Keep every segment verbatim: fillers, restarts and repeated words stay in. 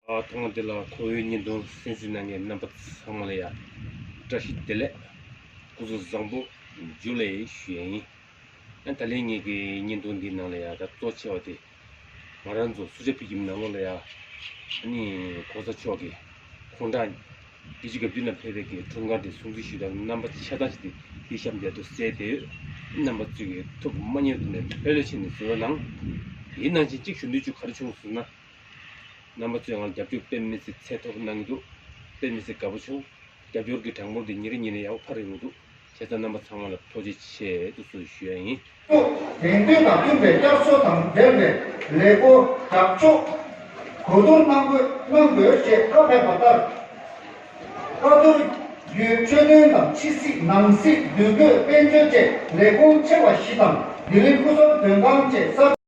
ཨ། ཐོག་མ་དེ་ལ་ཁོ་བོའི་བརྙན་ཐུང་གསན་གཟིགས་གནང་མཁན་རྣམ་པ་ཚང་མ་ལ་ཡ་བཀྲ་ཤིས་བདེ་ལེགས། སྐུ་གཟུགས་བཟང་པོ། ཇུ་ལེ་ཞུ་ཡ་ཡིན། ཨ། ད་ལན་ངེད་ཀྱི་བརྙན་ཐུང་འདིའི་ནང་ལ་ཡ་ད་གཙོ་ཆེ་བ་དེ། ང་རང་ཚོ་སུ་ཇཱ་ཕུལ་གྱི་ནང་ལོགས་ལ་ཡ། ཨ་ནི་གོང་ས་མཆོག་གི་ཁོང་ཁྲོ་བདེ་སྐྱིད་དགའ་སྟོན་ལ་ཕེབས་པའི་གི་འཁྲུངས་སྐར་དེ་སྲུང་བརྩི་ཞུ་སྟངས་རྣམ་པ་ཆ་ཚང་ཞིག་དེ་འདི་གཤམ་དེ་དུ་གསལ་བསྡད་ཡོད། རྣམ་པ་ཚོས་ཀྱི་ཐུགས་མ་མཉེས་དུ་ནས་ལྷོད་ལྷོད་བྱས་ནས་གཟིགས་རོགས་གནང་། དེའི་ནང་བཞིན་གཅིག་ཞུ་འདོད་བཅུ་ག་རེ་བྱུང་སོང་ན། རྣམ་པ་ཚོས་ང་ལ་རྒྱབ་སྐྱོར་དཔེ་མི་སྲིད་ཚད་མཐོ་པོ་གནང་གི་འདུག་དཔེ་མི་སྲིད་དགའ་པོ་བྱུང་། རྒྱབ་སྐྱོར་གྱི་གྲངས་འབོར་འདི་ཉིན་རེ་ཉིན་རེ་ཡག་པོ་འཕར་ཡོང་གི་འདུག་བྱས་ཙང་རྣམ་པ་ཚང་མ་ལ་ཐུགས་རྗེ་ཆེ་དུ་གསུངས་ཞུ་ཡ་ཡིན། དེང་དུས་དང་མཐུན་པའི་བསྐྱར་གསོ་དང་ལྡན་པའི་ལས་སྒོ་དྲག་ཕྱོགས་གོ་བསྡུར་གནང་དགོས་གནང་དགོས་ཞེས་བཀའ་ཕེབས་པ་ལྟར། བཀའ་བསྡུར་བརྒྱུད་འཕྲོད་བསྟེན་དང་ཕྱི་སྲིད་ནང་སྲིད་འདུ་འགོད་དཔལ་འབྱོར་བཅས་ལས་ཁུངས་ཆེ་བ་བཞི་དང་ལྡི་ལི་སྐུ་ཚབ་དོན་ཁང་བཅས་གསར།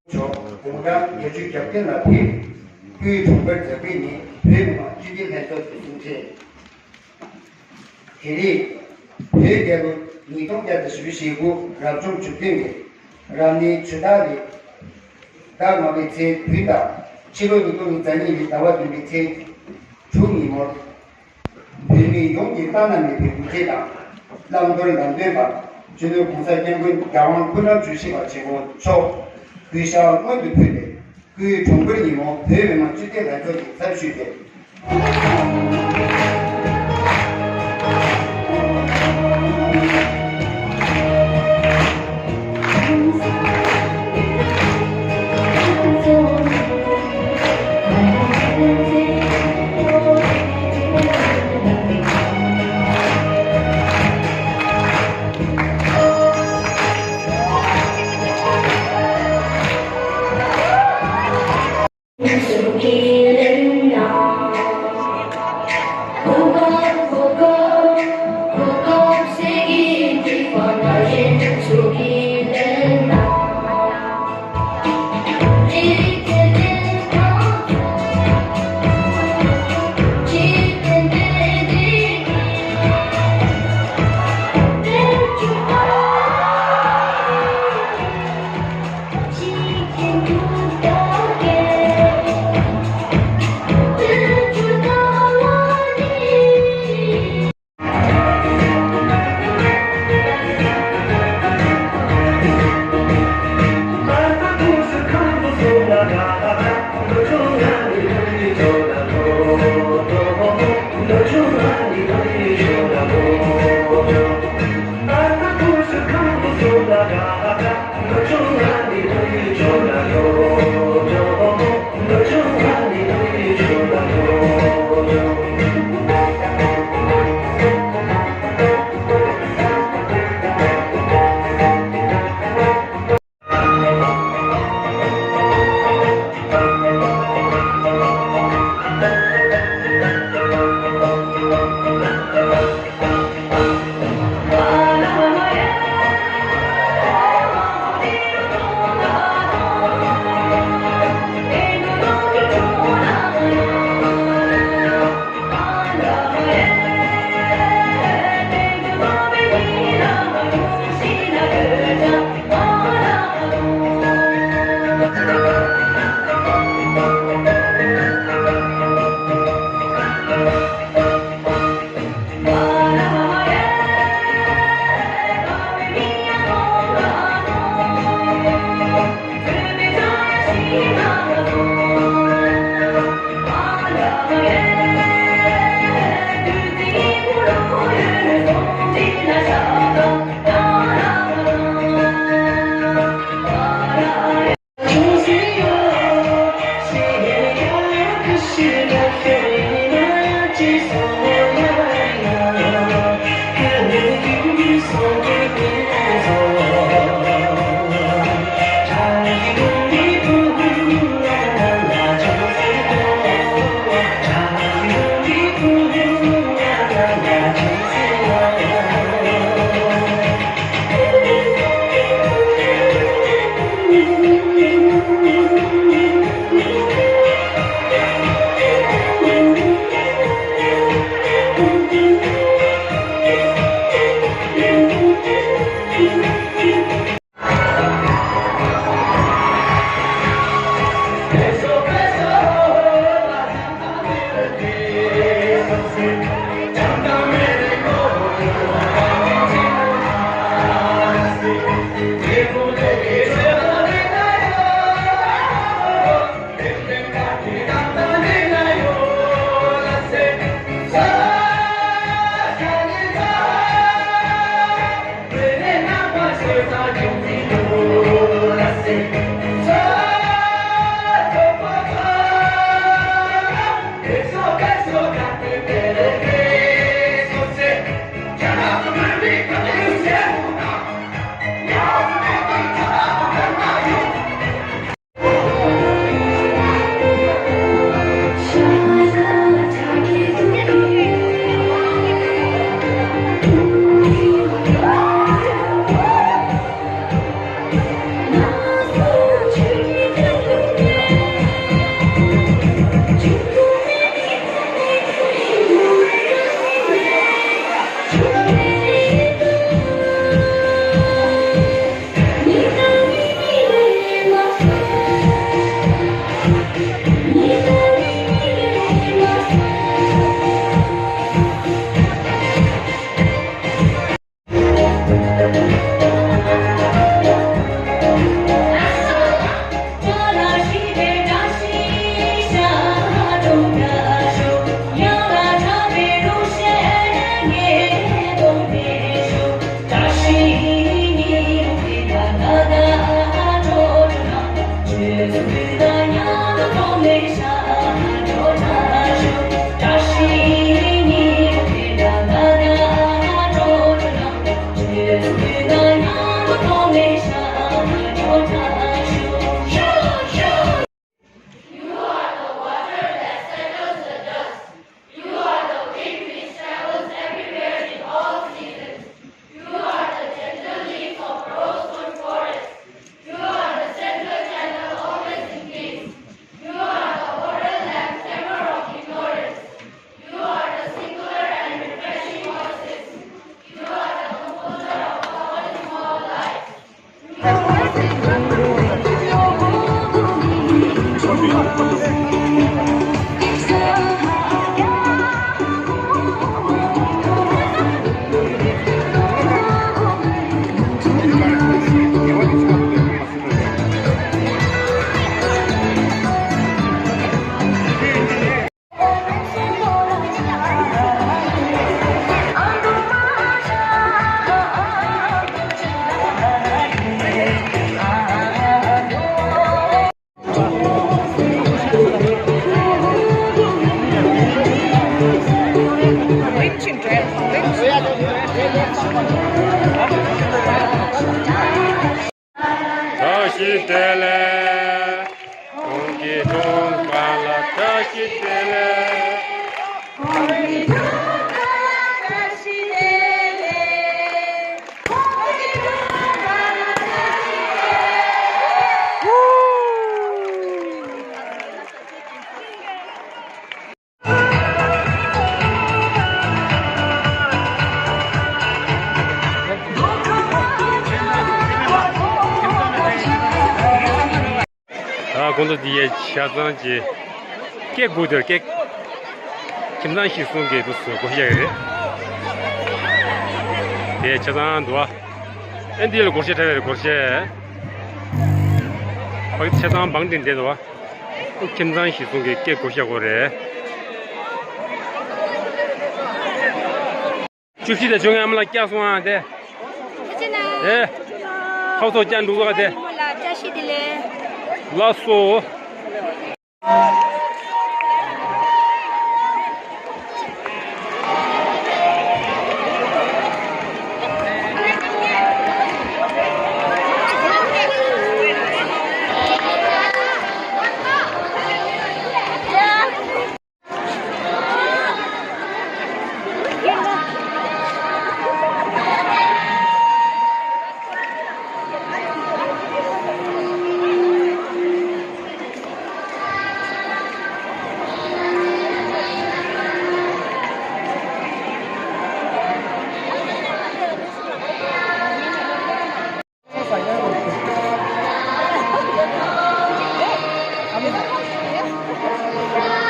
མཆོག་དགུང་གྲངས་བརྒྱད་ཅུ་གྱ་བདུན་ལ་ཕེབས། སྐུའི་འཁྲུངས་སྐར་གྱ་དགུ་ནི་བོད་མི་མང་སྤྱི་འཐུས་ལྷན་ཚོགས་ཀྱི་གསུང་ཆོས། དེ་རིང་བོད་རྒྱལ་ལོ་ཉིས་སྟོང་བརྒྱ་དང་བཞི་བཅུ་ཞེ་དགུ་རབ་བྱུང་བཅུ་བདུན་གྱི་རབ་གནས་ཆུ་སྟག་རི་ཟླ་ལྔ་པའི་ཚེས་བདུན་དང་ཕྱི་ལོ་ཉིས་སྟོང་ཉི་ཤུ་རྩ་གཉིས་ཀྱི་ཟླ་བ་བདུན་པའི་ཚེས་དྲུག་ཉིན་མོར། བོད་མི་ཡོངས་ཀྱི་ལྟ་ན་མེད་པའི་གུས་བརྩི་དང་། བླང་དོར་ལམ་སྟོན་པ། སྤྱི་ནོར་༸གོང་ས་༸སྐྱབས་མགོན་རྒྱལ་དབང་སྐུ་ཕྲེང་བཅུ་བཞི་པ་ཆེན་པོ་མཆོག་གུས་ཞབས་སྔོན་དུ་ཕུལ་ཏེ། སྐུའི་འཁྲུངས་སྐར་ཉིན་མོ་བོད་མི་མང་སྤྱི་འཐུས་ལྷན་ཚོགས་ཀྱི་ཚབ་ཞུས་ཏེ། བཀྲ་ཤིས་བདེ་ལེགས། གོང་གི་དྲུང་པ་ལ་བཀྲ་ཤིས་བདེ་ལེགས། གོང་གི་དྲུང་པ་ལ་བཀྲ་ཤིས་བདེ་ལེགས། གོང་གི་དྲུང་པ་ལ་བཀྲ་ཤིས་བདེ་ལེགས། ད་གོང་དུ་འདི་ཡའི་ཆ་ཚང་གི་ཀེག་དགོས་དེར་ཀེག་ཁྱིམ་ཚང་ཞིག་གསུང་གི་འདུག་སུ་སྒོ་ཕྱེ་གི་རེད། དེ་ཆ་ཚང་འདུག་བ། ཨེ་འདི་ལ་སྒོར་གཞས་འཁྲབ་ཡ་རེད། སྒོར་གཞས། ཕ་གི་ཆ་ཚང་བང་སྒྲིག་བསྡད་འདུག་བ། ཁྱིམ་ཚང་ཞིག་གསུང་གི་ཀེག་སྒོ་ཕྱེ་དགོས་རེད། བཅུ་བཞི་དང་བཅོ་ལྔ་ཨ་མ་ལགས་བཀྱག་སོང་ཨ་དེ། ཐུགས་རྗེ་གནང་། ཨེ། ཐུགས་རྗེ་གནང་། ཐོག་ཐོག་བཀྱག་འདུག་ཨ་དེ། ཨ་མ་ལགས་བཀྲ་ཤིས་བདེ་ལེགས། ལགས་སོ།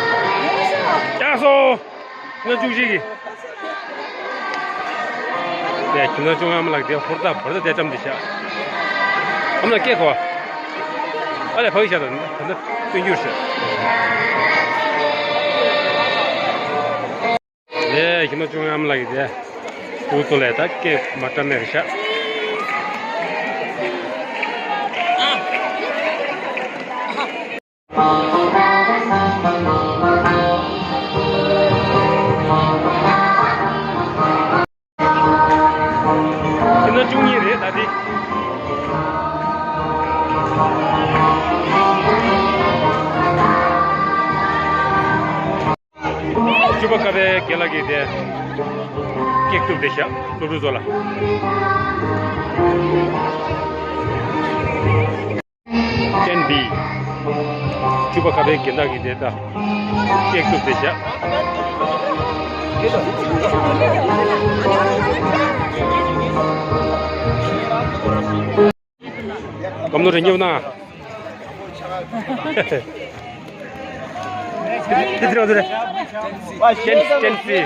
བཀྱག་སོང་། ཁྱིམ་ཚང་བཅུ་གཅིག་གི། དེ་ཁྱིམ་ཚང་བཅོ་ལྔ་ཨ་མ་ལགས་དེ་ཧོར་ཟླ་བར་ཟླ་དེ་བཀྲམ་དེ་བཞག་ཨ་མ་ལགས་སྐད་གོ། ཨ་ལས་ཕ་གི་བཞག་དང་ད་ལྟ་སྟོན་རྒྱུ་བཞག་ལས་ཁྱིམ་ཚང་བཅོ་ལྔ་ཨ་མ་ལགས་ཀྱི་དེ། ཕྲུ་གུ་ཚོ་ལས་ད་སྐད་མ་བཀྲམ་མེད་རེད་ཤག་ཁྱིམ་ཚང་བཅུ་གཉིས་རེད་ད་དེ། བཅུ་པ་ཀ་པའི་རྒན་ལགས་ཀྱིས་དེ་ཀེག་གཏུབ་བསྡད་ཤག་སློབ་ཕྲུག་ཚོ་ལ། ཀན་བི། བཅུ་པ་ཀ་པའི་རྒན་ལགས་ཀྱིས་དེ་ད་ཀེག་གཏུབ་བསྡད་ཤག་སྐམ་ནོར་རེ་སྙེབ་ན། དེ་དེ་རེད་དེ་རེད། ཀན་ཀན་སི།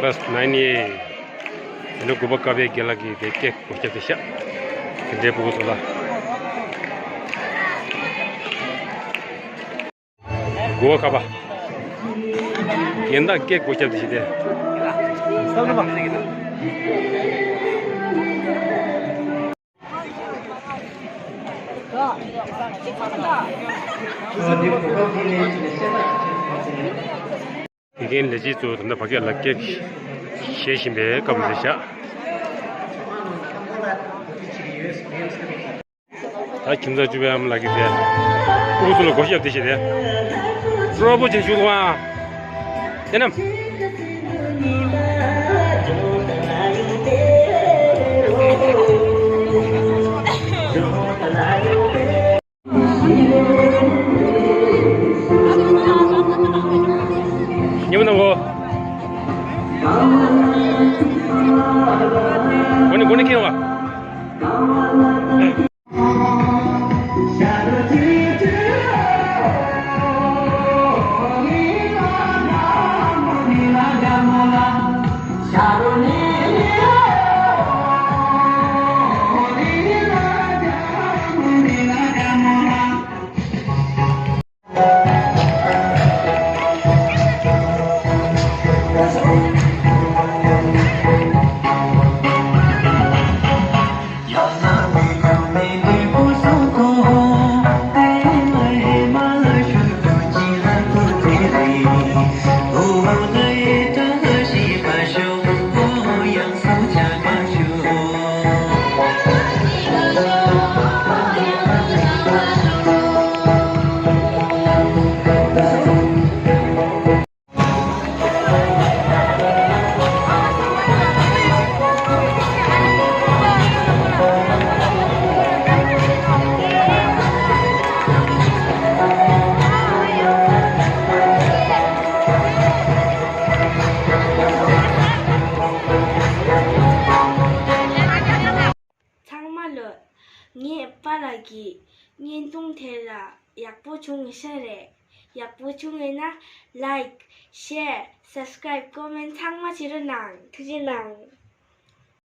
བས་ནའི་ནི། དེ་ནས་དགུ་པ་ཀ་པའི་རྒན་ལགས་ཀྱིས་དེ་སྐད་སྒོ་རྒྱབ་དེ་ཤག་དེ་འདྲའི་ཕྲུ་གུ་ཚོ་ལ། དགུ་པ་ཀ་པ། རྒན་བདག་སྐད་སྒོ་རྒྱབ་དེ་ཤག་དེ། དགེ་རྒན་ལས་བྱེད་ཚོ་ད་ལྟ་ཕ་གི་ལ་སྐད་བཤད་བཞིན་པའི་སྐབས་རེད་ཤག་ད་ཁྱིམ་ཚང་བཅུ་པའི་ཨ་མ་ལགས་ཀྱིས་དེ། ཕྲུ་གུ་ཚོ་ལ་སྒོ་ཞབས་དེ་བྱས་ཏེ། སྤྲོ་པོ་ཅིག་བཞུགས་དང་། དེ་རྣམས། ངས་པཱ་ལགས་ཀྱི་བརྙན་ཐུང་དེ་ལ་ཡག་པོ་བྱུང་ཡོད་ས་རེད། ཡག་པོ་བྱུང་ཡོད་ན་like, share, subscribe, comment ཚང་མ་བྱེད་རོགས་གནང་། ཐུགས་རྗེ་གནང་།